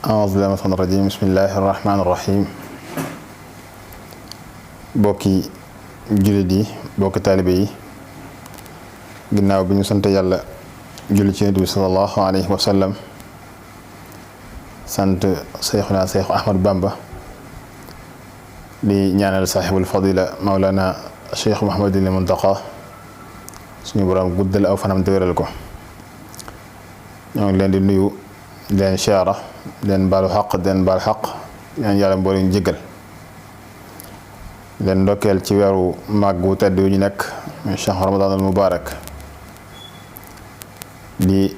أعوذ بالله من الشيطان الرجيم بسم الله الرحمن الرحيم bokki jullit yi bokki taalibe yi ginnaaw bi ñu sant yàlla julli ci Yonent bi sallallahu alayhi wa sallam sant Seyxuna Seyx Ahmad Bamba di ñaanal saaxibul fadila Mawlana Cheikh Mouhamadul Muntaqa suñu borom guddal aw fanam te wéral ko ñoo ngi leen di nuyu di leen siyaara di leen baalu xaq di leen baal xaq ñaan yàlla mboolem jéggal leen ndokkeel ci weeru màgg wu tedd yu ñu nekk muy shahr Ramadan al Mubarak di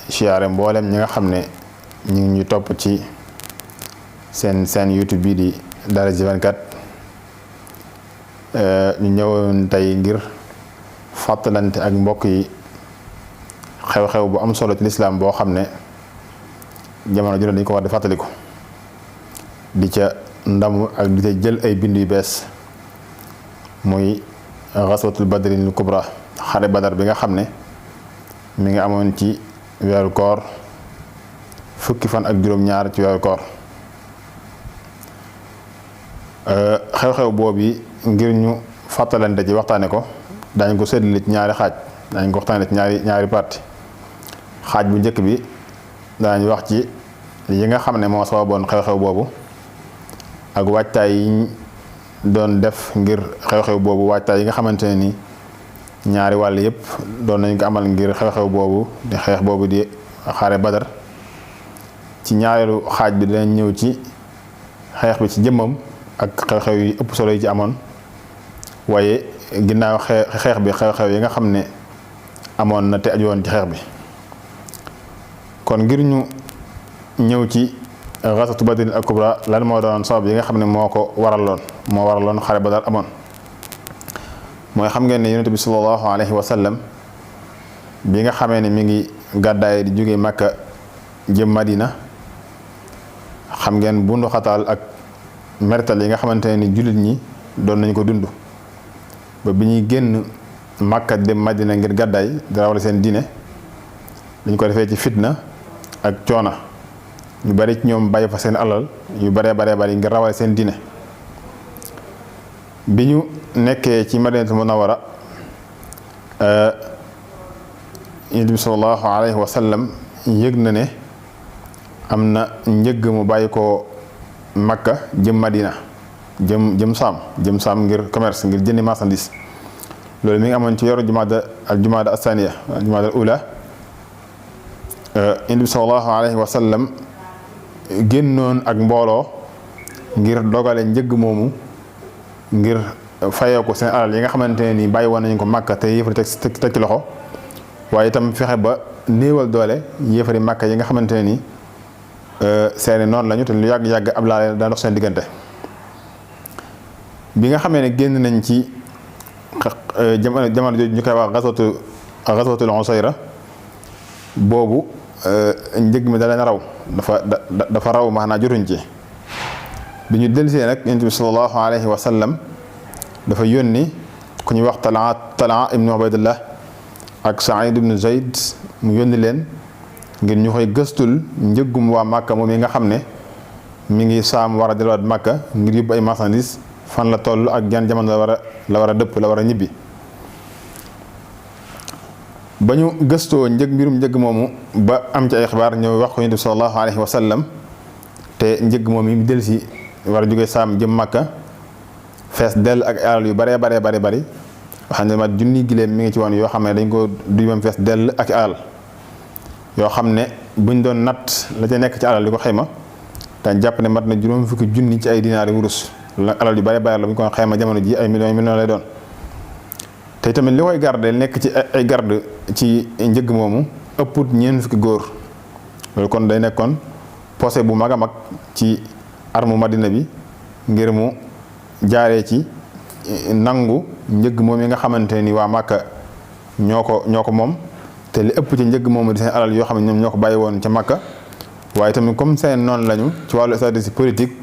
siyaare mboolem ñi nga xam ne ñu ngi ñu topp ci seen YouTube bii di Daara J 24 ñu ñëwoon tey ngir fàttalante ak mbokk yi xew-xew bu am solo ci lislaam boo xam ne jamono ju ne dañu ko war di fàttaliku di ca ndamu ak di ca jël ay bind yu bees muy xaswatul badrinil kubra xare badar bi nga xam ne mi ngi amoon ci weeru koor fukki fan ak juróom-ñaar ci weeru koor xew-xew boobu ngir ñu fàttalante ci waxtaane ko dañ ko séddale ci ñaari xaaj dañ ko waxtaane ci ñaari parti xaaj bu njëkk bi daañu wax ci yi nga xam ne moo sababoon xew-xew boobu ak waajtaay yi doon def ngir xew-xew boobu waajtaay yi nga xamante ne ni ñaari wàll yépp doon nañ ko amal ngir xew-xew boobu di xeex boobu di xare badar ci ñaareelu xaaj bi dinañ ñëw ci xeex bi ci jëmmam ak xew-xew yi ëpp solo yi ci amoon waaye ginnaaw xeex bi xew-xew yi nga xam ne amoon na te aju woon ci xeex bi kon ngir ñu ñëw ci xaswatu badrin al kubra lan moo doon sabab yi nga xam ne moo waraloon xare badar amoon mooy xam ngeen ne yonent bi sallallahu alayhi wa sallam bi nga xamee ne mi ngi gàddaay di jóge Makka jëm Madina xam ngeen bundu xataal ak mertal yi nga xamante ne ni jullit ñi doon nañ ko dund ba bi ñuy génn Makka dem Madina ngir gàddaay di rawale seen diine dañ ko defee ci fitna ak coona ñu bari ci ñoom bàyyi fa seen alal yu baree bari ngir rawale seen diine bi ñu nekkee ci Madinatul Munawwara Yonent bi sallallahu alayhi wa sallam yëg na ne am na njëgg mu bàyyi ko Makka jëm Madina jëm Saam ngir commerce ngir jëndi marchandise loolu mi ngi amoon ci weeru jumaada as-saaniya jumaada al-ula Yonent bi sallallahu alayhi wa sallam génnoon ak mbooloo ngir dogale njëgg moomu ngir fayee ko seen alal yi nga xamante ne ni bàyyi woon nañu ko Makka te yéefari teg ci loxo waaye itam fexe ba néewal doole yéefari Makka yi nga xamante ne ni seeni noonu lañu te lu yàgg-yàgg ab laale daa dox seen diggante bi nga xamee ne génn nañ ci jamono jooju ñu koy wax xaswatul Usayra boobu njëg mi da leen raw dafa raw maanaam jotuñ ci bi ñu dellusee nag Yonent bi sallallahu alayhi wa sallam dafa yónni ku ñuy wax Talaa ibnu Ubaydillah ak Saïd ibnu Zayd mu yónni leen ngir ñu koy gëstul njëggum waa Makka moom yi nga xam ne mi ngi Saam war a delluwaat Makka ngir yóbbu ay marchandises fan la toll ak jan jamono la war a dëpp la war a ñibbi ba ñu gëstoo mbirum njëgg moomu ba am ci ay xibaar ñëw wax ko Yonent bi sallallahu alayhi wa sallam te njëgg moom yi mu dellu si war a jóge Saam jëm Makka fees dell ak alal yu bari wax ne ma junni giléem mi ngi ci woon yoo xam ne dañ ko duy bam fees dell ak alal yoo xam ne buñ doon natt la ca nekk ci alal di ko xayma te jàpp ne mat na juróom fukki junni ci ay dinaari wurus la alal yu bari la bu ñu ko xayma jamono ji ay millions lay doon te tamit li koy garde nekk ci ay garde ci njëgg moomu ëpput ñeent fukki góor loolu kon day nekkoon posé bu mag a mag ci armu Madina bi ngir mu jaaree ci nangu njëgg moom yi nga xamante ni waa Makka ñoo ko moom te li ëpp ci njëgg moomu di seen alal yoo xam ne ñoom ñoo ko bàyyi woon ca Makka waaye tamit comme seen noonu lañu ci wàllu stratégie politique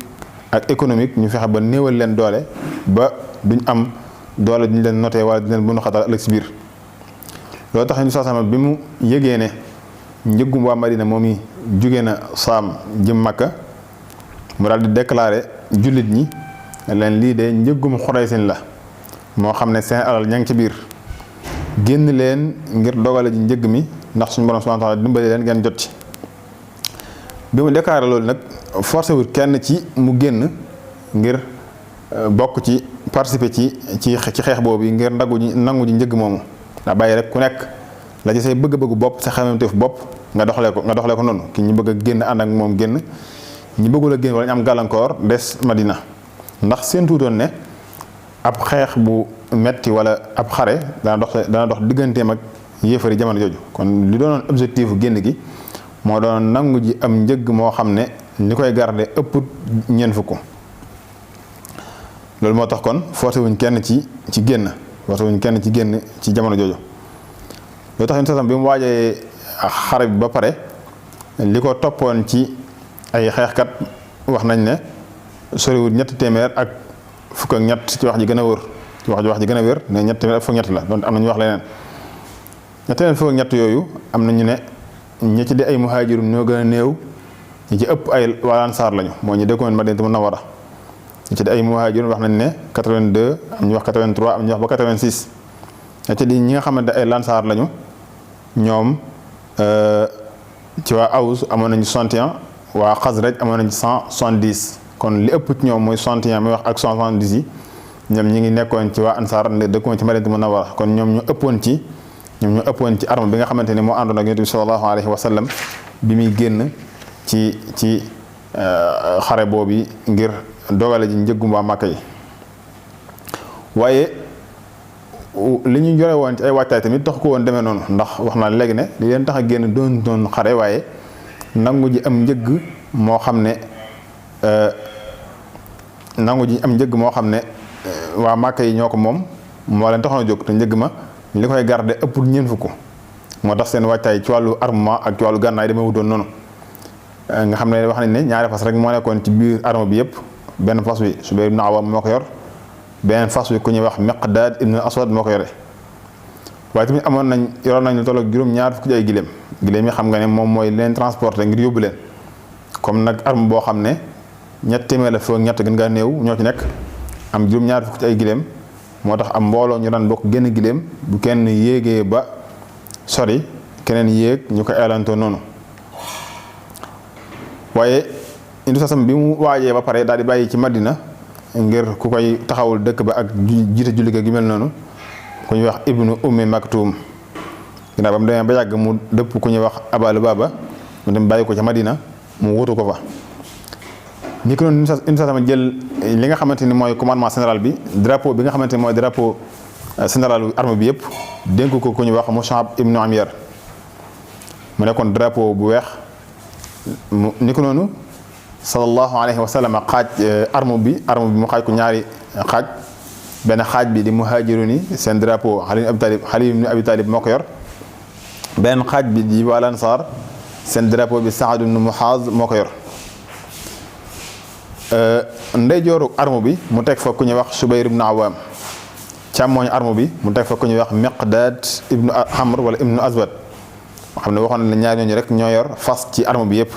ak économique ñu fexe ba néewal leen doole ba duñ am doole duñ leen noté wala duñ leen bunu xatal ëllëg si biir loolu tax ñu bi mu yëgee ne njëggum waa Madina moom yi jóge na Saam jëm Makka mu daal di déclaré jullit ñi leen lii de njëggum Xuraysin la moo xam ne seen alal ña ngi ci biir génn leen ngir dogale ji njëgg mi ndax suñu borom subhanahu wa ta'ala dimbali leen ngeen jot ci. bi mu déclaré loolu nag forcé wut kenn ci mu génn ngir bokk ci participer ci xeex boobu ngir nangu ji njëgg moomu daa bàyyi rek ku nekk la ci say bëgg-bëggu bopp sa xamamteef bopp nga doxalee ko noonu ki ñu bëgg a génn ànd ak moom génn ñi bëggul a génn wala ñu am gàllankoor des Madina ndax seen tuutoon ne ab xeex bu metti wala ab xare dana dox digganteem ak yéefari jamono jooju kon li doonoon objectif génn gi moo doon nangu ji am njëgg moo xam ne li koy garde ëpp ñeent fukk loolu moo tax kon forcé wuñ kenn ci génn ci jamono jooju loo tax yun bi mu waajee xare bi ba pare li ko toppoon ci ay xeexkat wax nañ ne soriwul 300 ak fukk ak ñett ci wax ji gën a wër ci wax ji gën a wér ne 300 ak fukk ñett la donc am na ñu wax leneen 300 fukk ak ñett yooyu am na ñu ne ñi ci di ay muhaajirun ñoo gën a néew ñi ci ëpp ay waa Ansaar lañu moo ñu dëkkoon Madinatu Munawwara ñi ci di ay muhaajirun wax nañ ne 82 am ñu wax 83 am ñu wax ba 86 ñi ci di ñi nga xamante ay Ansaar lañu ñoom ci waa Aws amoon nañu 61 waa Xasraj amoon nañu 170 kon li ëpp ci ñoom mooy 61 mi wax ak 170 yi ñoom ñi ngi nekkoon ci waa Ansaar dëkkoon ci Madinatu Munawwara kon ñoom ñu ëppoon ci arme bi nga xamante ni moo àndoon ak Yonent bi sallallahu alayhi wa sallam bi muy génn ci xare boobu ngir dogale ji njëggum waa Màkka yi waaye li ñu jore woon ci ay waajtaay tamit tax ko woon demee noonu ndax wax naa léegi ne li leen tax a génn doon xare waaye nangu ji am njëgg moo xam ne waa Màkka yi ñoo ko moom moo leen taxoon a jóg te njëgg ma li koy garde ëpp ñeent fukk moo tax seen waajtaay ci wàllu armement ak ci wàllu gànnaay demee wutoon noonu nga xam ne wax nañ ne ñaari fas rek moo nekkoon ci biir arme bi yëpp benn fas wi Subayr ibn Awwam moo ko yor beneen fas wi ku ñuy wax Miqdaad ibn Aswad moo ko yore waaye tamit yoroon nañ lu toll ak juróom-ñaar fukk ci ay giléem yi xam nga ne moom mooy leen transporter ngir yóbbu leen comme nag arme boo xam ne 300 fukk ñett gën ngaa néew ñoo ci nekk am juróom-ñaar fukk ci ay giléem moo tax am mbooloo ñu daan bokk génn giléem bu kenn yéegee ba sori keneen yéeg ñu ko eelantoo noonu waaye indi sasam bi mu waajee ba pare daal di bàyyi ci Madina ngir ku koy taxawul dëkk ba ak jiite julli gi mel noonu ku ñuy wax ibnu ummi maktum ginnaaw ba mu demee ba yàgg mu dëpp ku ñuy wax Aba Lubaaba mu dem bàyyi ko ca Madina mu wutu ko fa ni ko noonu indi sasam jël li nga xamante ni mooy commandement général bi drapeau bi nga xamante ni mooy drapeau général armée bi yëpp dénk ko ku ñuy wax Mus'ab ibnu Amyar mu nekkoon drapeau bu weex ni ko noonu sallallahu alayhi wa sallam xaaj arme bi mu xaaj ko ñaari xaaj benn xaaj bi di muhajirun yi seen drapeau Ali ibn Abi Talib moo ko yor benn xaaj bi di waa Ansaar seen drapeau bi Saad ibn Muaz moo ko yor ndeyjooru arme bi mu teg fa ku ñuy wax Subayr ibn Awam càmmooñu arme bi mu teg fa ku ñuy wax Miqdaad ibnu Amr wala ibnu Aswad moo xam ne waxoon na ñaar ñooñu rek ñoo yor fas ci arme bi yëpp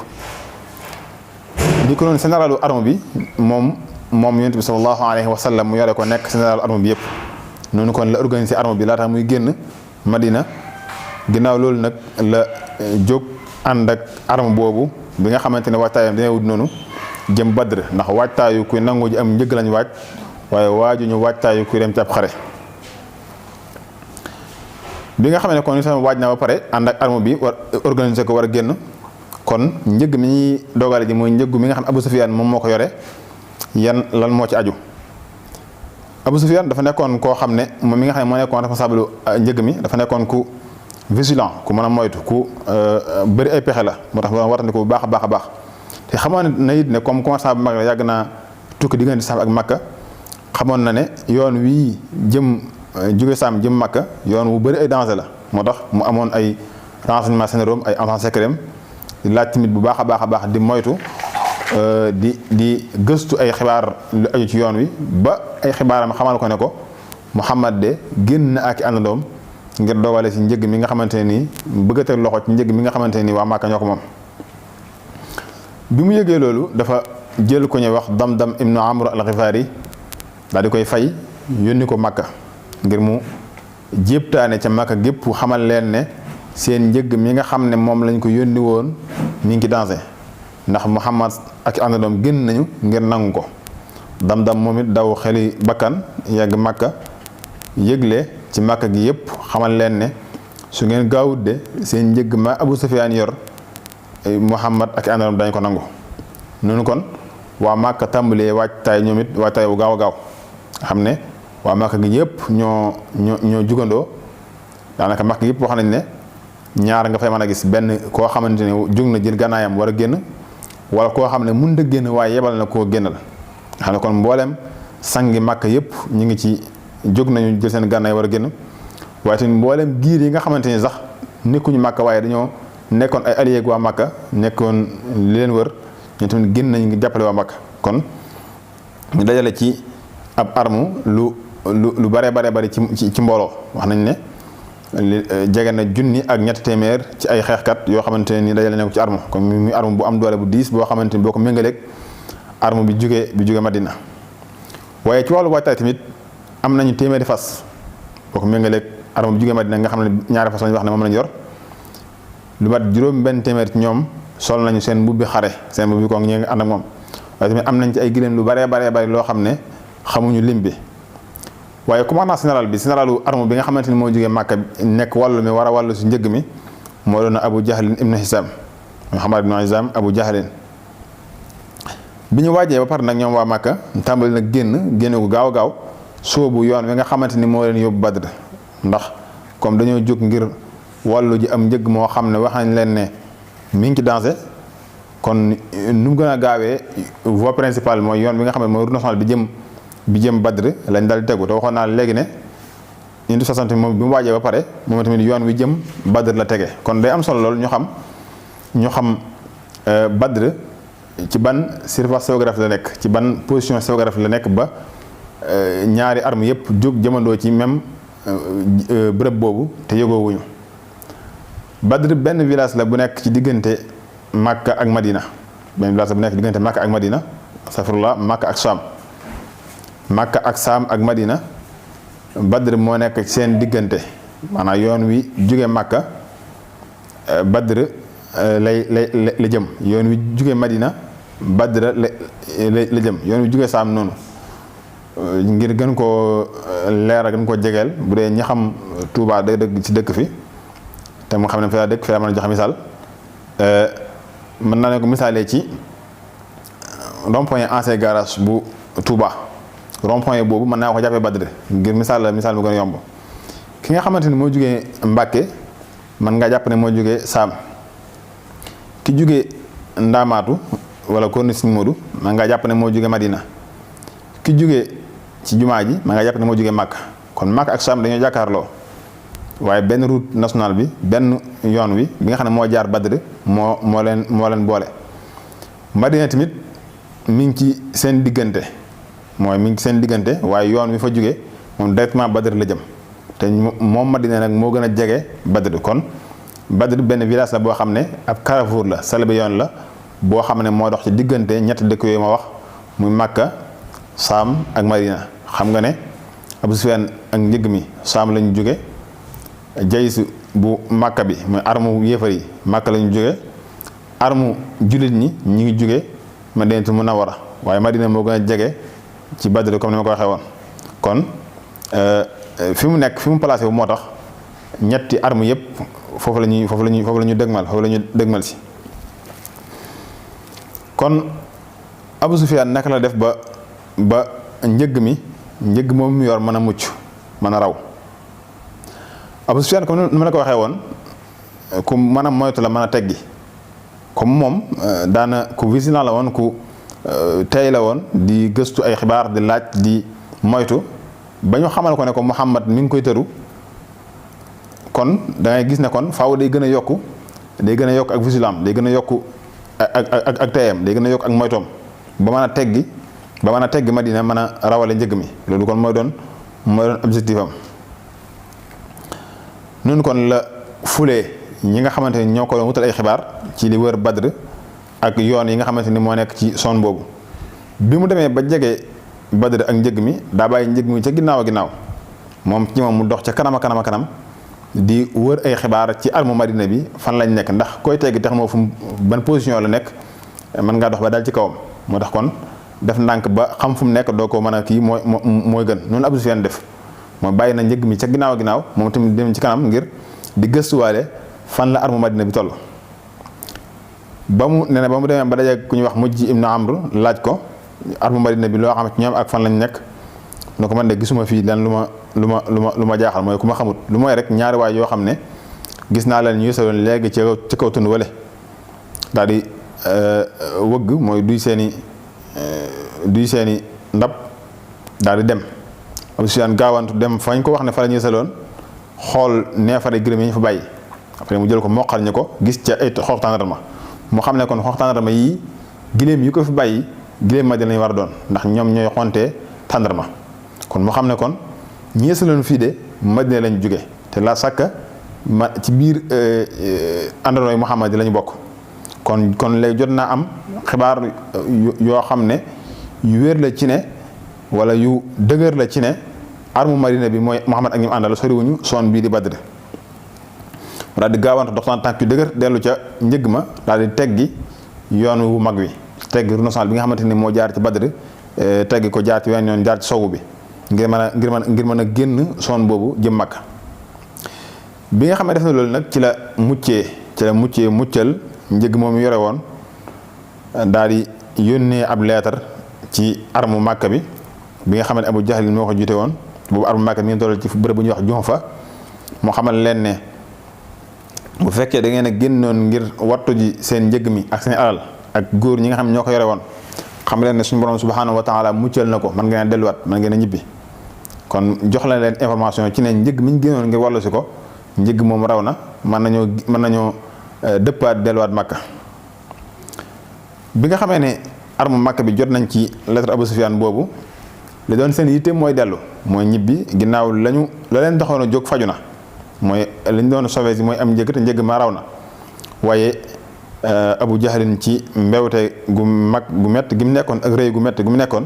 ni ko noonu généralu arme bi moom Yonent bi sallallahu alayhi wa sallam mu yore ko nekk généralu arme bi yëpp noonu kon la organisé arme bi laata muy génn Madina ginnaaw loolu nag la jóg ànd ak arme boobu bi nga xamante ne waajtaayam dina wut noonu jëm Badr ndax waajtaayu kuy nangu ji am njëgg lañ waaj waaye waajuñu waajtaayu kuy dem ci ab xare bi nga xam ne kon sama waaj na ba pare ànd ak arme bi war organiser ko war a génn kon njëgg mi ñuy dogale ji mooy njëggu mi nga xam ne Abu Sufyaan moom moo ko yore lan moo ci aju Abu Sufyaan dafa nekkoon koo xam ne moom mi nga xam ne moo nekkoon responsable njëgg mi dafa nekkoon ku vigilant ku mën a moytu ku bëri ay pexe la moo tax warandi ko bu baax a baax te xamoon na it ne comme commerçant bu mag la yàgg naa tukki diggante Saam ak Makka xamoon na ne yoon wii jóge Saam jëm Makka yoon wu bëri ay danger la moo tax mu amoon ay renseignements généraux ay agents secrets di laaj tamit bu baax a baax di moytu di gëstu ay xibaar lu aju ci yoon wi ba ay xibaaram xamal ko ne ko Muhammad de génn na ak i àndandoom ngir dogale ci njëg mi nga xamante ne nii bëgg a teg loxo ci njëg mi nga xamante ne nii waa Màkka ñoo ko moom. bi mu yëgee loolu dafa jël ko ñuy wax Damdam ibnu Amr al-Ghifari daal di koy fay yónni ko Màkka ngir mu jéptaane ca Màkka gépp xamal leen ne seen njëg mi nga xam ne moom lañ ko yónni woon mi ngi dansé ndax Muhammad ak àndandoom génn nañu ngir nangu ko. Damdam moom it daw xeli bakkan yegg Màkka yëgle ci Màkka gi yëpp xamal leen ne su ngeen gaawut de seen njëg ma Abu Sufyaan yor Muhammad ak àndandoom dañ ko nangu. noonu kon waa Màkka tàmbalee waajtaay ñoom it waajtaay bu gaaw a gaaw xam ne waa Màkka gi yëpp ñoo jugandoo daanaka Màkka yëpp wax nañ ne ñaar nga fay mën a gis benn koo xamante ne jug na jël gànnaayam war a génn wala koo xam ne mun da génn waaye yebal na koo génnal nga xam ne kon mboolem sangi Màkka yëpp ñu ngi ci jóg nañu jël seen gànnaay war a génn waaye tamit mboolem giir yi nga xamante ni sax nekkuñu Màkka waaye dañoo nekkoon ay allié waa Màkka nekkoon li leen wër ñu tamit génn nañu ngi jàppale waa Màkka kon ñu dajale ci ab arme lu bare bari ci mbooloo wax nañ ne jege na junni ak ñetti téeméer ci ay xeexkat yoo xamante ne ni dajale ne ko ci arme kon muy arme bu am doole bu diis boo xamante ni boo ko méngaleeg arme bi jóge Madina waaye ci wàllu waajtaay tamit am nañu téeméeri fas boo ko méngaleeg arme bi jóge Madina nga xam ne ñaari fas lañu wax ne moom lañu yor lu mat juróom benn téeméer ci ñoom sol nañu seen mbubbi xare seen mbubbi ko ñi nga ànd ak moom waaye tamit am nañ ci ay giléem lu bare loo xam ne xamuñu lim bi waaye commandant général bi généralu arme bi nga xamante ni moo jógee Màkka nekk wàllu mi war a wàllu si njëg mi moo doon Abu Jahlin ibnu Hisam Muhammad ibnu Hisam Abu Jahlin bi ñu waajee ba pare nag ñoom waa Màkka tàmbali nag génn gu gaaw a gaaw soobu yoon wi nga xamante ni moo leen yóbbu Badr ndax comme dañoo jóg ngir wàllu ji am njëg moo xam ne wax nañ leen ne mi ngi ci danger kon nu mu gën a gaawee voie principale mooy yoon bi nga xam ne mooy route nationale bi jëm Badr lañ dal di tegu te waxoon naa léegi ne indi 60 moom bi mu waajee ba pare moom tamit yoon wi jëm Badr la tege kon day am solo lool ñu xam Badr ci ban surface géographique la nekk ci ban position géographique la nekk ba ñaari armes yëpp jóg jëmandoo ci même bërëb boobu te yëgoowuñu Badr benn village la bu nekk ci diggante Makka ak Madina benn village la bu nekk diggante Makka ak Madina safrullah Makka ak Saam Makka ak Saam ak Madina Badr moo nekk ci seen diggante maanaam yoon wi jóge Makka Badr la jëm yoon wi jóge Madina Badr la jëm yoon wi jóge Saam noonu ngir gën koo leeral gën koo jegeel bu dee ñi xam Touba day dëgg ci dëkk fi te mu xam ne fi laa dëkk fi laa mën a joxe misaal mën naa ne ko misaalee ci rond-point ancien garage bu Touba rond-point boobu mën naa ko jàppee Badr ngir misaal mu gën a yomb ki nga xamante ni moo jugee Mbàkke mën nga jàpp ne moo jugee Saam ki jugee Ndaamaatu wala Corniche Modou mën nga jàpp ne moo jugee Madina ki jugee ci jumaa ji mën nga jàpp ne moo jugee Makka kon Makka ak Saam dañoo jàkkaarloo waaye benn route nationale bi benn yoon wi bi nga xam ne moo jaar Badr moo leen boole Madina tamit mi ngi ci seen diggante waaye yoon wi fa jóge moom directement Badr la jëm te moom Madina nag moo gën a jege Badr kon Badr benn village la boo xam ne ab carrefour la salbe yoon la boo xam ne moo dox ci diggante ñetti dëkk yooyu ma wax muy Makka Saam ak Madina xam nga ne Abu Sufyaan ak njëg mi Saam lañu jóge jaysu bu Makka bi mooy armu yéefar yi Makka lañu jóge armu jullit ñi ñi ngi jóge Madinatul Munawwara waaye Madina moo gën a jege ci Badr comme ni ma ko waxee woon kon fi mu nekk fi mu placé wu moo tax ñetti arme yëpp foofu la ñu dëgmal si kon Abu Sufyaan naka la def ba njëg moom mu yor mën a mucc mën a raw Abu Sufyaan comme ni ma la ko waxee woon ku mën a moytu la mën a teggi comme moom daana ku vigilant la woon ku tey la woon di gëstu ay xibaar di laaj di moytu ba ñu xamal ko ne ko Muhammad mi ngi koy tëru kon da ngay gis ne kon faaw day gën a yokk ak vigilant day gën a yokk ak teyam day gën a yokk ak moytoom ba mën a teggi Madina mën a rawale njëg mi loolu kon mooy doon objectif am noonu kon la fulee ñi nga xamante ni ñoo ko doon wutal ay xibaar ci li wër Badr ak yoon yi nga xamante ni moo nekk ci zone boobu. bi mu demee ba jege Badr ak njëg mi daa bàyyi njëg mi ca ginnaaw a ginnaaw moom ci moom mu dox ca kanam a kanam a kanam di wër ay xibaar ci armu Madina bi fan lañ nekk, ndax koy teggi tax moo fu ban position la nekk mën ngaa dox ba daal ci kawam. moo tax kon def ndànk ba xam fu mu nekk doo ko mën a kii mooy gën. noonu Abu Sufyaan def mooy bàyyi na njëg mi ca ginnaaw a ginnaaw moom tamit dem ci kanam ngir di gëstuwaale fan la armu Madina bi toll. ba mu nee na ba mu demee ba daje ku ñuy wax Mujj ibn Amr laaj ko armu Madina bi loo xam ci ñoom ak fan lañ nekk ne ko man de gisuma fii lan lu ma jaaxal mooy ku ma xamut lu mooy rek ñaari waay yoo xam ne gis naa leen ñu soloon léegi ci kaw tund wale daal di wëgg mooy duy seeni ndab daal di dem. Abu Sufyaan gaawantu dem fañ ko wax ne fa la ñuy soloon xool neefare gërëm yi ñu fa bàyyi après mu jël ko moqal ñu ko gis ca ay xoox tàndarma mu xam ne kon xoox tàndarma yii giléem yi ko fi bàyyi giléem Madina lañu war a doon ndax ñoom ñooy xontee tàndarma. kon mu xam ne kon ñi soloon fii de Madina lañ jóge te la sàkka ci biir àndandooy Muhammad lañu bokk. kon léegi jot naa am xibaar yoo xam ne yu wér la ci ne wala yu dëgër la ci ne armu Madina bi mooy Muhammad ak ñi mu àndal soriwuñu zone bii di Badr. daal di gaawante dox tànk yu dëgër dellu ca njëg ma daal di teggi yoon wu mag wi teggi Renaissance bi nga xamante ni moo jaar ci Badr teggi ko jaar ci wenn yoon jaar ci sowu bi ngir mën a génn zone boobu jëm Makka. bi nga xam ne def na loolu nag ci la muccal njëg moom yore woon daal di yónnee ab leetar ci armu Makka bi nga xam ne Abu Jahl moo ko jiite woon boobu armu Makka mi ngi toll ci bërëb bu ñuy wax Juhfa moo xamal leen ne bu fekkee da ngeen a génnoon ngir wattu ji seen njëg mi ak seen alal ak góor ñi nga xam ne ñoo ko yore woon xam leen ne suñu borom subhanahu wa taala muccal na ko mën ngeen a delluwaat mën ngeen a ñibbi. kon jox la leen information ci ne njëg mi ñu génnoon ngir wallu si ko njëg moom raw na mën nañoo dëppaat delluwaat Makka. bi nga xamee ne armu Makka bi jot nañ ci lettre Abu Sufyaan boobu li doon seen yitte mooy dellu mooy ñibbi ginnaaw la leen taxoon a jóg faju na mooy li ñu doon sauvé si mooy am njëg te njëg ma raw na. waaye Abu Jahlin ci mbewte gu mag gu mett gi mu nekkoon ak rëy gu mett gi mu nekkoon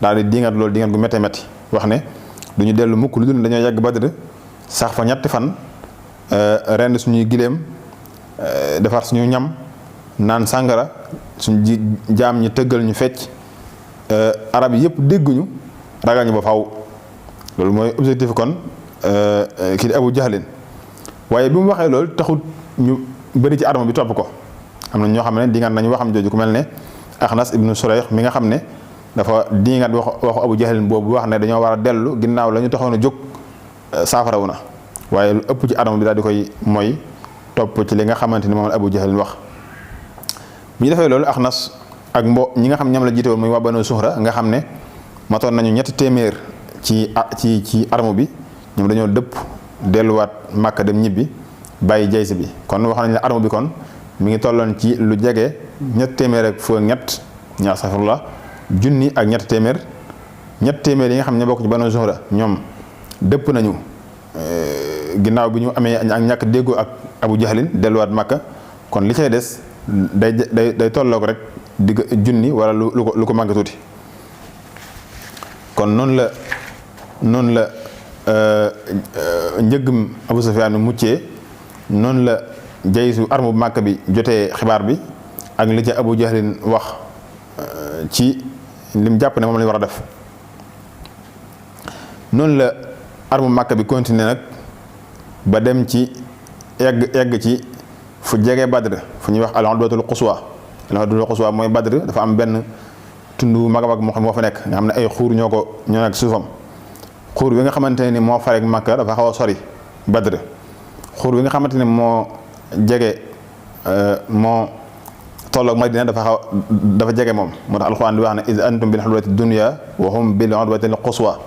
daal di diingat loolu diingat gu méttee métti wax ne du ñu dellu mukk lu dul dañoo yàgg Badr sax fa ñetti fan rend suñuy giléem defar suñu ñam naan sàngara suñu jaam ñi tëggal ñu fecc arab yi yëpp dégguñu ragal ñu ba faw loolu mooy objectif kon kii di Abu Jahlin. waaye bi mu waxee loolu taxut ñu bëri ci arme bi topp ko am na ñoo xam ne dingat nañu waxam jooju ku mel ne Axnas ibnu Surayx mi nga xam ne dafa dingat waxu Abu Jahlin boobu wax ne dañoo war a dellu ginnaaw la ñu taxoon a jóg saafarawu na waaye lu ëpp ci arme bi daal di koy mooy topp ci li nga xamante ni moom la Abu Jahlin wax. bi ñu defee loolu Axnas ak ñi nga xam ñoom la jiite woon muy waa Banu Suhra nga xam ne matoon nañu ñetti téeméer ci arme bi ñoom dañoo dëpp delluwaat Makka dem ñibbi bàyyi jaysi bi. kon wax nañ la arme bi kon mi ngi tolloon ci lu jege ñetti téeméer ak fukk ñett ñaar safurla junni ak ñetti téeméer yi nga xam ne bokk ci Banu Suhra ñoom dëpp nañu ginnaaw bi ñu amee ak ñàkk déggoo ak Abu Jahlin delluwaat Makka. kon li cay des day tolloo ko rek digg junni wala lu ko màgg tuuti. kon noonu la njëggum Abu Sufyaan muccee noonu la jaysu armu bu Makka bi jotee xibaar bi ak li ca Abu Jahlin wax ci lim jàpp ne moom lañu war a def. noonu la armu Makka bi continué nag ba dem ci egg ci fu jege Badr fu ñuy wax al-Udwatul Quswa mooy Badr dafa am benn tund mag a mag moo fa nekk nga xam ne ay xuur ñoo nekk suufam. xuur bi nga xamante ne ni moo fareeg Makka dafa xaw a sori Badr. xuur bi nga xamante ne moo jege moo tolloog Madina dafa jege moom moo tax alxuraan di wax ne iz antum bil udwati dunya wa hum bil udwatil quswa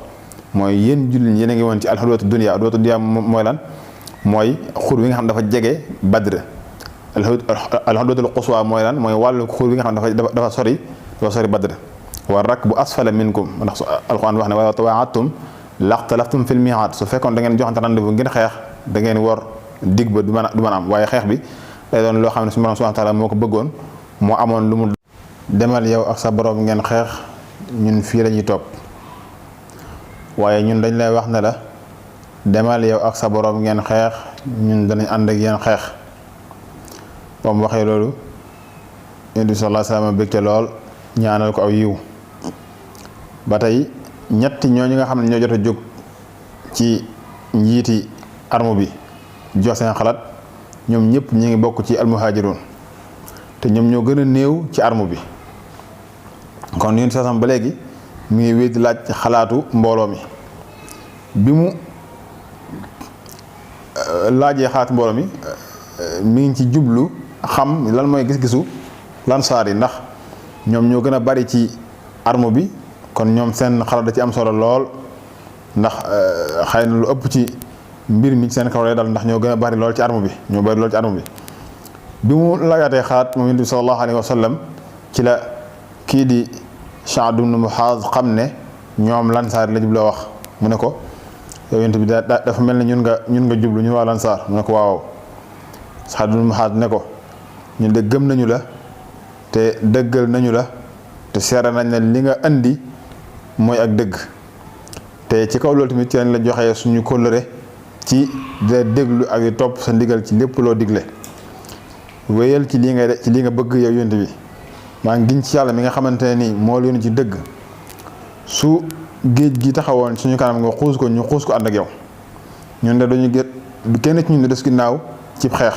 mooy yéen jullit yéen a ngi woon ci al udwatu dunya mooy lan mooy xuur bi nga xam dafa jege Badr. al udwatul quswa mooy lan mooy wàllu xuur bi nga xam dafa sori Badr. wa rakbu asfala minkum ndax alxuraan wax ne wa tawaa'adtum laxtalaftum fil mii'aad su fekkoon da ngeen joxante rendez-vous ngeen xeex da ngeen wor dig ba du mën a am waaye xeex bi day doon loo xam ne suñu borom subhanahu wa taala moo ko bëggoon moo amoon lu mu demal yow ak sa borom ngeen xeex ñun fii lañuy toog waaye ñun dañ lay wax ne la demal yow ak sa borom ngeen xeex ñun danañ ànd ak yéen xeex ba mu waxee loolu Yonent bi sallallahu alayhi wasallam bégte lool ñaanal ko aw yiw ba tey ñetti ñooñu nga xam ne ñoo jot a jóg ci njiiti arme bi jox seen xalaat ñoom ñëpp ñi ngi bokk ci almuhaajiroon te ñoom ñoo gën a néew ci arme bi kon Yonent bi sallallahu ba léegi mi ngi wéy di laaj xalaatu mbooloo mi bi mu laajee xalaatu mbooloo mi ngi ci jublu xam lan mooy gis-gisu lansaar yi ndax ñoom ñoo gën a bari ci arme bi kon ñoom seen xalaat da ci am solo lool ndax xëy na lu ëpp ci mbir mi seen kaw lay dal ndax ñoo gën a bari lool ci arme bi ñoo bari lool ci arme bi mu laajaatee xalaat moom Yonent bi sallallahu alayhi wa sallam ci la kii di Sa'd ibn Mu'adh xam ne ñoom lansaar la jubloo wax mu ne ko yow Yonent bi dafa mel ne ñun nga jublu ñun waa lansaar mu ne ko waaw Sa'd ibn Mu'adh ne ko ñun de gëm nañu la te dëggal nañu la te seere nañ ne li nga andi mooy ak dëgg te ci kaw loolu tamit ci lañ la joxee suñu kóllëre ci di déglu ak di topp sa ndigal ci lépp loo digle wéyal ci lii nga bëgg yow Yonent bi maa ngi giñ ci yàlla mi nga xamante ne nii moo leen ci dëgg su géej gi taxawoon suñu kanam nga xuus ko ñu xuus ko ànd ak yow ñun de dañu gét kenn ci ñun de des ginnaaw ci xeex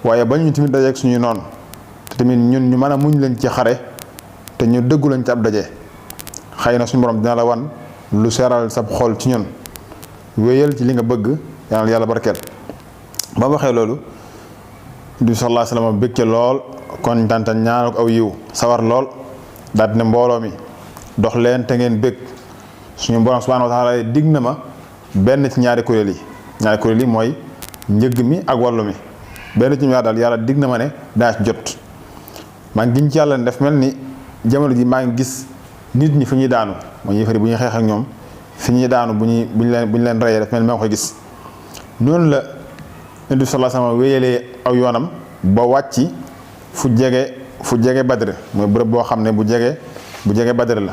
waaye ba ñu tamit dajeeg suñuy noonu te tamit ñun ñu mën a muñ lañ ci xare te ñu dëggu lañ ci ab daje xëy na suñu borom dina la wan lu seeral sab xol ci ñun wéyal ci li nga bëgg yàlla barkeel ba waxee loolu du sallallahu alayhi wasallam bëgg lool kon tantan ñaanal ko aw yiw sawar lool daal di ne mbooloo mi dox leen te ngeen bëgg suñu borom subhanahu wa ta'ala dig na ma benn ci ñaari kuréel yi mooy njëgg mi ak wàllu mi benn ci ñaar daal yàlla dig na ma ne daa ci jot maa ngi giñ ci yàlla ne def mel ni jamono ji maa ngi gis nit ñi fi ñuy daanu mooy yëfari bu ñuy xeex ak ñoom fi ñuy daanu bu ñu leen reyee daf mel ni maa ngi koy gis noonu la Yonent bi sallallahu alayhi wasallam wéyalee aw yoonam ba wàcc fu jege Badr mooy bërëb boo xam ne bu jege Badr la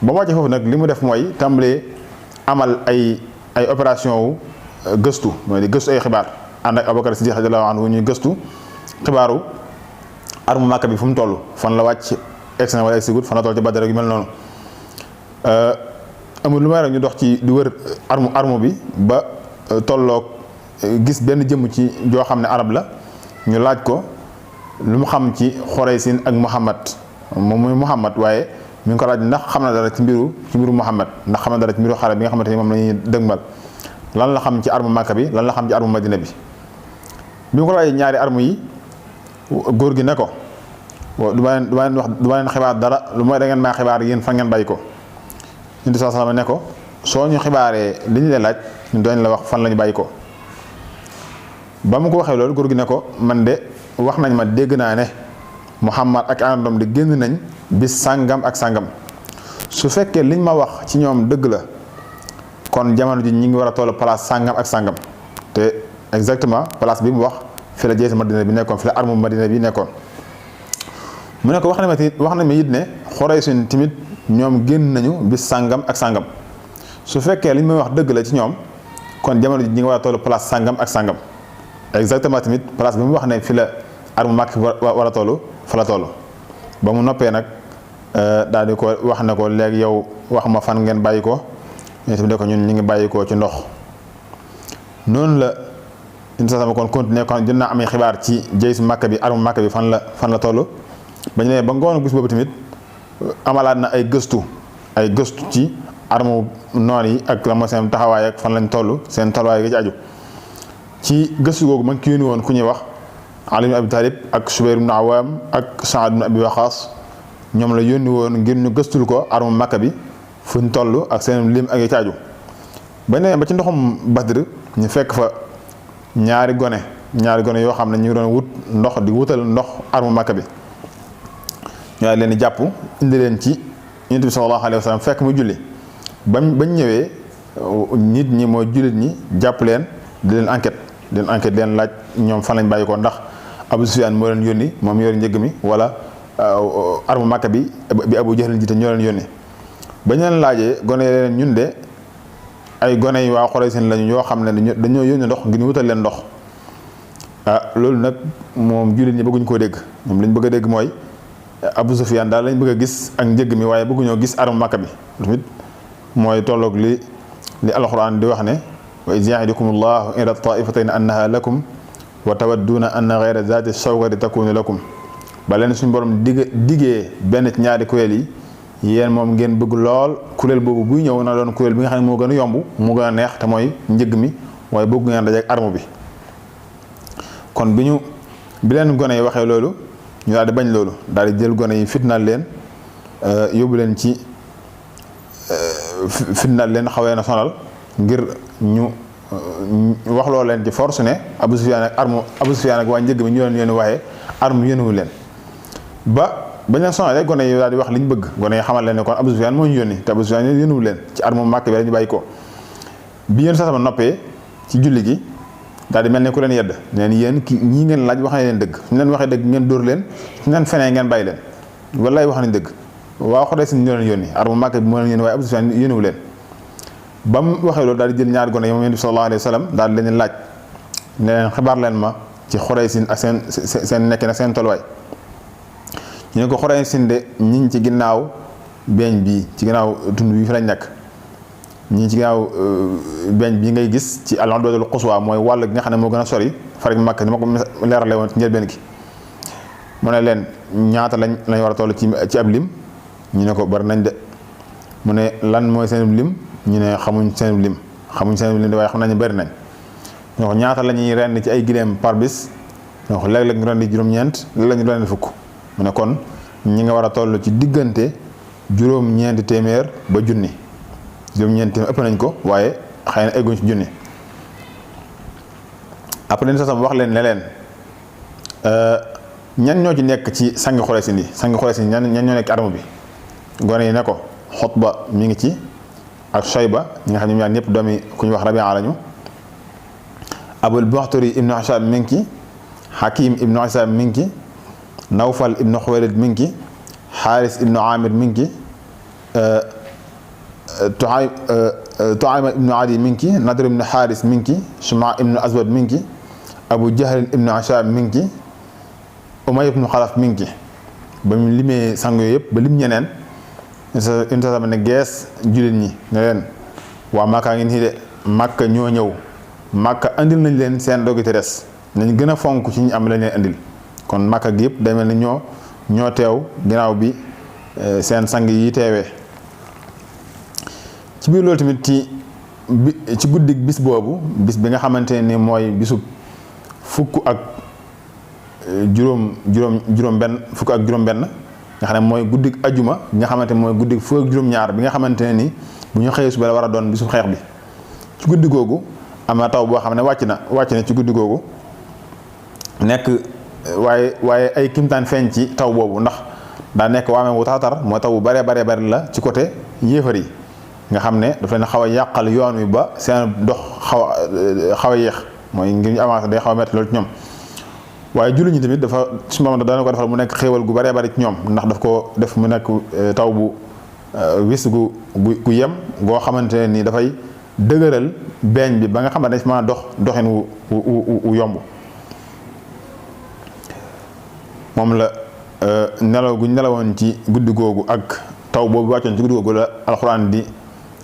ba mu wàcce foofu nag li mu def mooy tàmbalee amal ay opération wu gëstu mooy di gëstu ay xibaar ànd ak Abubakar Siddiq radiyallahu anhu ñuy gëstu xibaaru armu Makka bi fu mu toll fan la wàcc egsi na wala egsi gut fan la toll ci Badr yu mel noonu amul lu may rek ñu dox ci di wër armu bi ba tolloog gis benn jëmm ci joo xam ne arab la ñu laaj ko lu mu xam ci Xuraysin ak Muhammad moom muy Muhammad waaye mi ngi ko laaj ndax xam na dara ci mbiru Muhammad ndax xam na dara ci mbiru xare bi nga xamante ni moom la ñuy dëgmal lan la xam ci armu Makka bi lan la xam ci armu Madina bi mu ko laajee ñaari armu yi góor gi ne ko du ma leen xibaar dara lu mooy da ngeen maa xibaar yéen fa ngeen bàyyi ko Yonent bi sallallahu alayhi wasallam ne ko soo ñu xibaaree li ñu leen laaj ñu doon la wax fan la ñu bàyyi ko ba mu ko waxee loolu góor gi ne ko man de wax nañ ma dégg naa ne Muhammad ak àndoom di génn nañ bis sàngam ak sàngam su fekkee liñ ma wax ci ñoom dëgg la kon jamono ji ñi ngi war a toll place sàngam ak sàngam te exactement place bi mu wax fi la jeesi Madina bi nekkoon fi la armu Madina bi nekkoon mu ne ko wax nañ ma it ne Xuraysin tamit ñoom génn nañu bis sàngam ak sàngam su fekkee liñ may wax dëgg la ci ñoom kon jamono ji ñi ngi war a toll place sàngam ak sàngam exactement tamit place bi mu wax ne fi la armu Makka war a toll fa la toll ba mu noppee nag daal di ko wax ne ko léegi yow wax ma fan ngeen bàyyi ko ñun tamit ne ko ñun ñu ngi bàyyi ko ci ndox noonu la une sama kon continuer kon jot naa amee xibaar ci jeysu Makka bi armu Makka bi fan la toll ba ñu ne ba ngoonu gis boobu tamit amalaat na ay gëstu ci armu noon yi ak la moo seen taxawaay ak fan lañ toll seen tolluwaay ga ci aju ci gëstu googu man ki yónni woon ku ñuy wax Ali ibn Abi Talib ak Subayr ibn Awam ak Sa'd ibn Abi Waqqas ñoom la yónni woon ngir ñu gëstul ko armu Makka bi fuñ toll ak seen lim ak ya ci aju ba ne ba ci ndoxum Badr ñu fekk fa ñaari gone yoo xam ne ñu ngi doon wut ndox di wutal ndox armu Makka bi ñoo leen di jàpp indi leen ci Yonent bi sallallahu alayhi wa sallam fekk mu julli bañ ñëwee nit ñi mooy jullit ñi jàpp leen di leen enquête leen laaj ñoom fan lañ bàyyi ko ndax Abu Sufyaan moo leen yónni moom yor njëgg mi wala armu Makka bi Abu Jahl jiite ñoo leen yónni ba ñu leen laajee gone leen ñun de ay gone yi waa Quraysh lañu yoo xam ne dañoo yónni ndox ngir ñu wutal leen ndox loolu nag moom jullit ñi bëgguñ koo dégg ñoom lañ bëgg a dégg mooy Abu Sufyaan daal lañ bëgg a gis ak njëgg mi waaye bëgguñoo gis armu Makka bi tamit mooy tolloog li alxuraan di wax ne wa iz ya'idukum allahu ila taifatayn annaha lakum wa tawadduuna anna ghayra zaati shawkati takunu lakum ba leen suñu borom diggee benn ci ñaari kuréel yi yéen moom ngeen bëgg lool kuréel boobu buy ñëw na doon kuréel bi nga xam ne moo gën a yomb moo gën a neex te mooy njëgg mi waaye bëgg ngeen dajeek arme bi kon bi leen gone yi waxee loolu ñu daal di bañ loolu daal di jël gone yi fitnaal leen yóbbu leen ci fitnaal leen xawee na sonal ngir ñu wax loo leen ci force ne Abu Sufyaan ak waa njëgg mi ñu leen yónni waaye arme yónniwu leen bañ leen sonalee gone yi daal di wax li ñu bëgg gone yi xamal leen ne kon Abu Sufyaan moo ñu yónni te Abu Sufyaan yónniwu leen ci arme Makka bi la ñu bàyyi ko bi yéen sa sama noppee ci julli gi daal di mel ne ku leen yedd neen yéen ñii ngeen laaj wax na leen dëgg suñu leen waxee dëgg ngeen dóor leen suñu leen fenee ngeen bàyyi leen wallaay wax nañ dëgg waa Quraysh ñoo leen yónni arme Makka bi moo leen yónni waaye Abu Sufyaan yónniwu leen ba mu waxee loolu daal di jël ñaari gone yi moom Yonent bi sallallahu alayhi wa sallam daal di leen laaj ne leen xibaar leen ma ci Quraysh ak seen nekkin ak seen tolluwaay ñu ne ko Quraysh de ñi ngi ci ginnaaw beeñ bii ci ginnaaw tund bi fi lañ nekk ñi ngi ci ginnaaw beeñ bii ngay gis ci al-udwatul quswa mooy wàll gi nga xam ne moo gën a sori farik Makka ni ma ko leerale woon ci njëlbeen gi mu ne leen ñaata lañ war a toll ci ab lim ñu ne ko bari nañ de mu ne lan mooy seen lim ñu ne xamuñ seen lim de waaye xam nañu bari nañ ñu ko ñaata la ñuy rend ci ay gileem par bis ñu ko léeg-léeg ñu rendi juróom-ñeent léeg-léeg ñu rendi fukk mu ne kon ñi nga war a toll ci diggante juróom-ñeenti téeméer ba junni juróom-ñeenti téeméer ëpp nañ ko waaye xëy na egguñ ci junni après leen sasam wax leen ne leen ñan ñoo ci nekk ci sangi Quraysh yi ñan ñoo nekk arme bi gone yi ne ko Xutba mi ngi ci ak Shayba ñi nga xam ne ñaar ñëpp doomi ku ñu wax Rabia lañu Abul Bakhtari ibnu Hisham mi ngi ci Hakim ibnu Hisham mi ngi ci Nawfal ibnu Xuwaylid mi ngi ci Xaaris ibnu Amir mi ngi ci Tuayma ibnu Adi mi ngi ci Nadr ibnu Xaaris mi ngi ci Shuma ibnu Aswad mi ngi ci Abu Jahl ibnu Hisham mi ngi ci Umayya ibnu Xalaf mi ngi ci ba mu limee sang yooyu yëpp ba lim ñeneen une sama ne gees jullit ñi ne leen waa Makka ngi nii de Makka ñoo ñëw Makka andil nañ leen seen dogiti res nañ gën a fonk ci ñu am lañ leen andil kon Makka gi yëpp day mel ni ñoo teew ginnaaw bi seen sang yi teewee ci biir loolu tamit ci guddig bis boobu bis bi nga xamante ni mooy bisub fukk ak juróom benn nga xam ne mooy guddig ajuma bi nga xamante mooy guddig fukk ak juróom-ñaar bi nga xamante ne ni bu ñu xëyee suba la war a doon bisu xeex bi ci guddi googu am na taw boo xam ne wàcc na ci guddi googu nekk waaye ay kimtaan feeñ ci taw boobu ndax daa nekk waamee wu taxatar mooy taw bu baree bari la ci côté yéefar yi nga xam ne daf leen xaw a yàqal yoon wi ba seen dox xaw a yéex mooy ngir ñu avancé day xaw a metti loolu ci ñoom waaye jullit ñi tamit dafa suñu moom dana ko defal mu nekk xéewal gu baree bari ci ñoom ndax daf ko def mu nekk taw bu wis gu yem goo xamante ne ni dafay dëgëral beeñ bi ba nga xamante ne si mën a doxin wu yomb moom la nelaw gu nelawoon ci guddi googu ak taw boobu wàccoon ci guddi googu la alxuraan di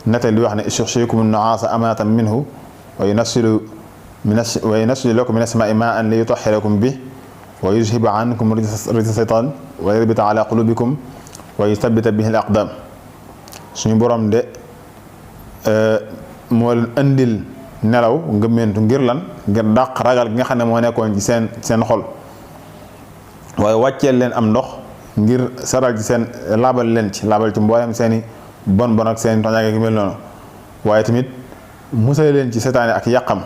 nettali di wax ne istaghshikum an-nu'asa amanatan minhu wa yunazzilu lakum min as-samaa'i maa'an li yutahhirakum bihi wa yuzhiba ankum rijsa shaytaan wa yarbita ala qulubikum wa yuthabbita bihi al-aqdam suñu borom de moo leen andil nelaw ngëmmentu ngir lan ngir dàq ragal gi nga xam ne moo nekkoon ci seen xol waaye wàcceel leen am ndox ngir saral ci seen laabal ci mboolem seeni bon ak seen toñaage gi mel noonu waaye tamit musal leen ci seytaane ak yàqam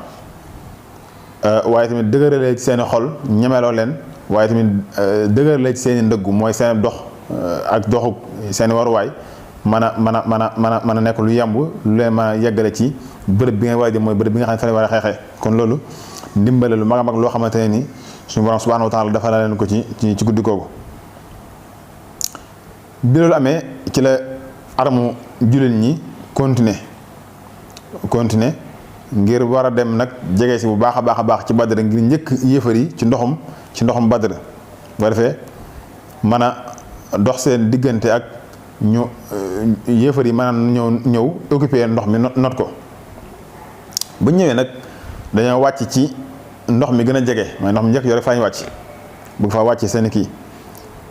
waaye tamit dëgëralee ci seeni xol ñemeloo leen waaye tamit dëgëralee ci seeni ndëggu mooy seen dox ak doxu seeni waruwaay mën a nekk lu yemb lu leen mën a yeggale ci bërëb bi nga war a jëm mooy bërëb bi nga xam ne fa la war a xeexee. kon loolu ndimbale lu mag a mag loo xamante ne ni suñu borom subhanahu wa taala dafa la leen ko ci guddi googu. bi loolu amee ci la armu jullit ñi continuer ngir war a dem nag jege si bu baax a baax ci Badr ngir njëkk yéefar yi ci ndoxum Badr boo defee mën a dox seen diggante ak ñu yéefar yi mën a ñëw occuper ndox mi not ko. bu ñëwee nag dañoo wàcc ci ndox mi gën a jege mooy ndox mi njëkk yore fa ñu wàcc bëgg fa wàcc seen kii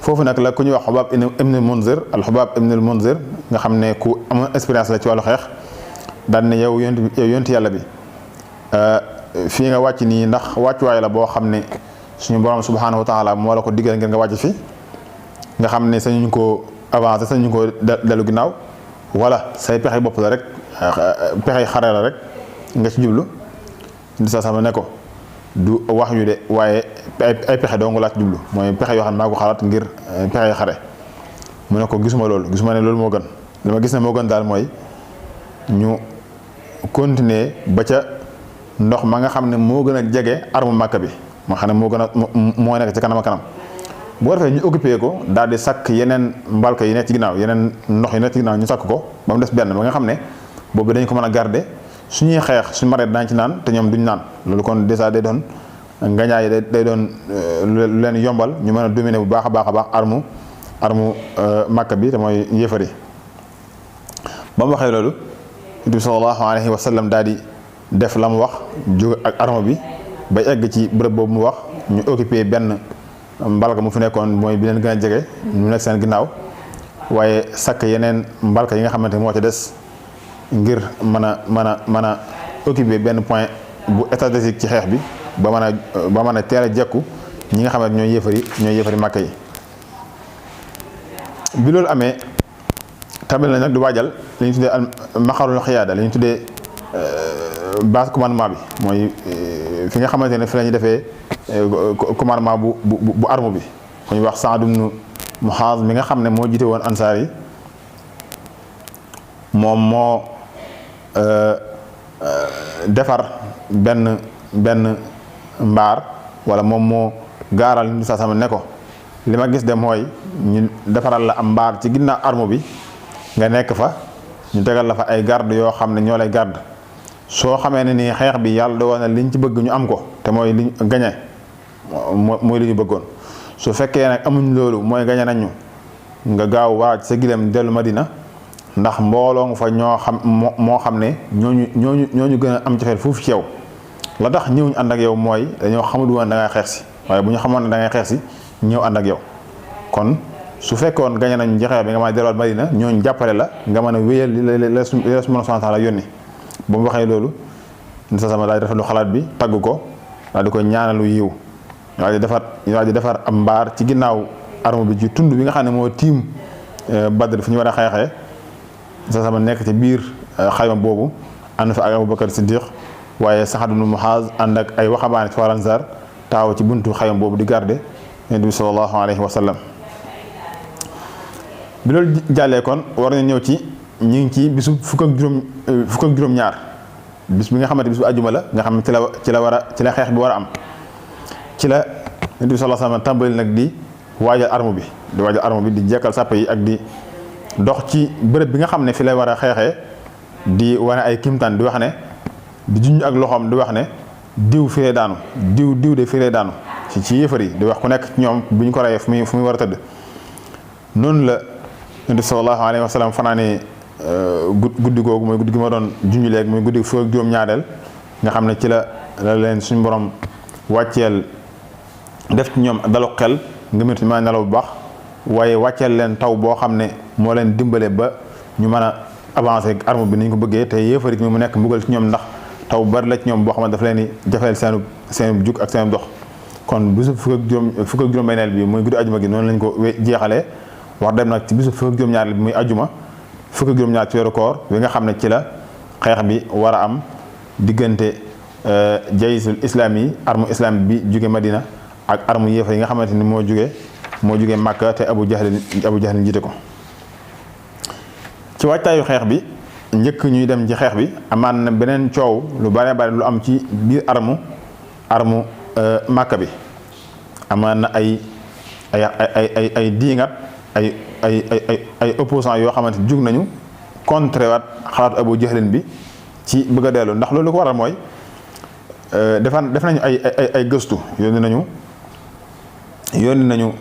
foofu nag la ku ñuy wax Xubaab ibn al-Munzir al-Xubaab ibn al-Munzir nga xam ne ku amoon expérience la ci wàllu xeex daan ne yow yonent yàlla bi fii nga wàcc nii ndax wàccuwaay la boo xam ne suñu borom subhanahu wa taala moo la ko diggal ngir nga wàcc fi nga xam ne sañuñu ko avancer sañuñu ko dellu ginnaaw wala say pexe bopp la rek pexe xare la rek nga ci jublu di sa sama ne ko du wax yu de waaye ay pexe dong laa ci jublu mooy pexe yoo xam ne maa ko xalaat ngir pexe xare mu ne ko gisuma ne loolu moo gën li ma gis ne moo gën daal mooy ñu continuer ba ca ndox ma nga xam ne moo gën a jege armu Makka bi moo xam ne moo nekk ci kanam a kanam boo defee ñu occupé ko daal di sakk yeneen mbalka yi nekk ci ginnaaw yeneen ndox yi nekk ci ginnaaw ñu sakk ko ba mu des benn ba nga xam ne boobu dañ ko mën a garder suñuy xeex suñu maree daañu ci naan te ñoom duñ naan loolu kon déjà day doon ngañaay day doon lu leen yombal ñu mën a dominer bu baax a baax armu Makka bi te mooy yéefar yi. ba mu waxee loolu Nabi sallallahu alayhi wa sallam daal di def la mu wax jóg ak arme bi ba egg ci bërëb boobu mu wax ñu occupé benn mbalka mu fi nekkoon mooy bi leen gën a jege ñu nekk seen ginnaaw waaye sakk yeneen mbalka yi nga xamante moo ci des ngir mën a occupé benn point bu stratégique ci xeex bi ba mën a teel a jekku ñi nga xamante ñooy yéefari Makka yi. bi loolu amee tamit na nag di waajal li ñu tuddee al maqarul xiyaada li ñu tuddee base commandement bi mooy fi nga xamante ne fi la ñuy defee commandement bu arme bi ku ñuy wax Saad ibn Muhaaz mi nga xam ne moo jiite woon ansaar yi moom moo defar benn mbaar wala moom moo gaaral ñu sa sama ne ko li ma gis de mooy ñu defaral la am mbaar ci ginnaaw arme bi nga nekk fa ñu tegal la fa ay garde yoo xam ne ñoo lay garde soo xamee ne nii xeex bi yàlla dogal na liñ ci bëgg ñu am ko te mooy liñ gañe mooy li ñu bëggoon su fekkee nag amuñ loolu mooy gañe nañu nga gaaw waaj sa gileem dellu Madina ndax mbooloo nga fa moo xam ne ñooñu gën a am cofeel foofu ci yow la tax ñëwuñ ànd ak yow mooy dañoo xamul woon da ngay xeex si waaye bu ñu xamoon ne da ngay xeex si ñëw ànd ak yow kon su fekkoon gañe nañ ci xeex bi nga mën a delluwaat Madina ñooñu jàppale la nga mën a wéyal li la su mën a la yónni ba mu waxee loolu sa sama daal di rafetlu xalaat bi tagg ko daal di ko ñaanalu yiw daal di defar am mbaar ci ginnaaw arme bi ci tund bi nga xam ne moo tiim Badr fi ñu war a xeexee sa sama nekk ci biir xayma boobu ànd fa ak Abubakar Siddiq waaye Saad ibn Muhaaz ànd ak ay waxambaane ci Ansaar taaw ci buntu xayma boobu di garde Yonent bi sallallahu alayhi wa sallam. bi loolu jàllee kon war nañu ñëw ci ñu ngi ci bisu fukk ak juróom-ñaar bis bi nga xamante bis bu àjjuma la nga xam ne ci la xeex bi war a am ci la Yonent bi sallallahu alayhi wa sallam tàmbali nag di waajal arme bi di jekkal sàppe yi ak di dox ci bërëb bi nga xam ne fi lay war a xeexee di wane ay kimtaan di wax ne di junj ak loxoom di wax ne diw firee daanu diw de firee daanu ci yëfar yi di wax ku nekk ci ñoom bu ñu ko reyee fu muy war a tëdd noonu la Yonent bi sallallahu alayhi wa sallam fanaane guddi googu mooy guddi gi ma doon junj léegi muy guddi fukk ak juróom-ñaareel nga xam ne ci la leen suñu borom wàcceel def ci ñoom dalu xel nga métti ma nelaw bu baax waaye wàcceel leen taw boo xam ne moo leen dimbale ba ñu mën a avancer arme bi ni ñu ko bëggee te yéefar mi mu nekk mbugal ci ñoom ndax taw bari la ci ñoom boo xam ne dafa leen di jafeel seen jug ak seen dox kon bisu fukk ak juróom-benneel bi muy guddi ajuma gi noonu lañ ko jeexalee wax dem nag ci bisu fukk ak juróom-ñaar bi muy ajuma fukk ak juróom-ñaar ci weeru koor bi nga xam ne ci la xeex bi war a am diggante jayisul islam yi arme islam bi jóge Madina ak arme yéefar yi nga xamante ni moo jóge Makka te Abu Jahl jiite ko ci waajtaayu xeex bi njëkk ñuy dem ci xeex bi amaan na beneen coow lu bare bare lu am ci biir armu Màkka bi amaan na ay diingat ay opposants yoo xamante jug nañu contre waat xalaatu Abu Jahlin bi ci bëgg a dellu ndax loolu ko waral mooy def nañu ay gëstu yónni nañu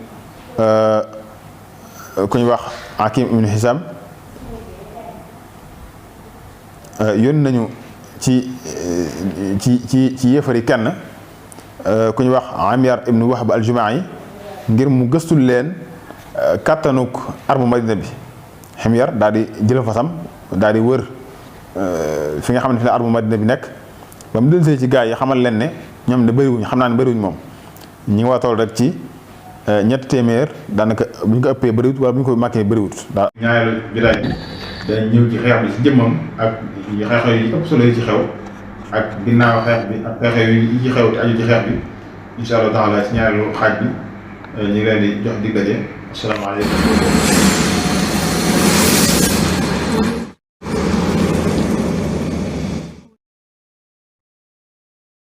ku ñu wax Hakim ibn Hizam yónni nañu ci yéefari kenn ku ñu wax Amyar ibn Wahb al-Juma'i ngir mu gëstul leen kàttanuk armu Madina bi. Himyar daal di jël fasam daal di wër fi nga xamante ne armu Madina bi nekk ba mu dellusee ci gaa yi xamal leen ne ñoom de bëriwuñ xam naa ne bëriwuñ moom ñi ngi war a toll rek ci ñetti téeméer daanaka bu ñu ko ëppee bëriwut wala bu ñu ko màkkee bëriwut. daal ñaareelu jotaay bi dañ ñëw ci xeex bi ci jëmmam ak xeex-xeex yi ëpp solo yi ci xew ak ginnaaw xeex bi ak xeex-xeex yi ci xew te aju ci xeex bi incha allah taala ci ñaareelu xaaj bi ñu ngi leen di jox dig daje asalaamaaleykum.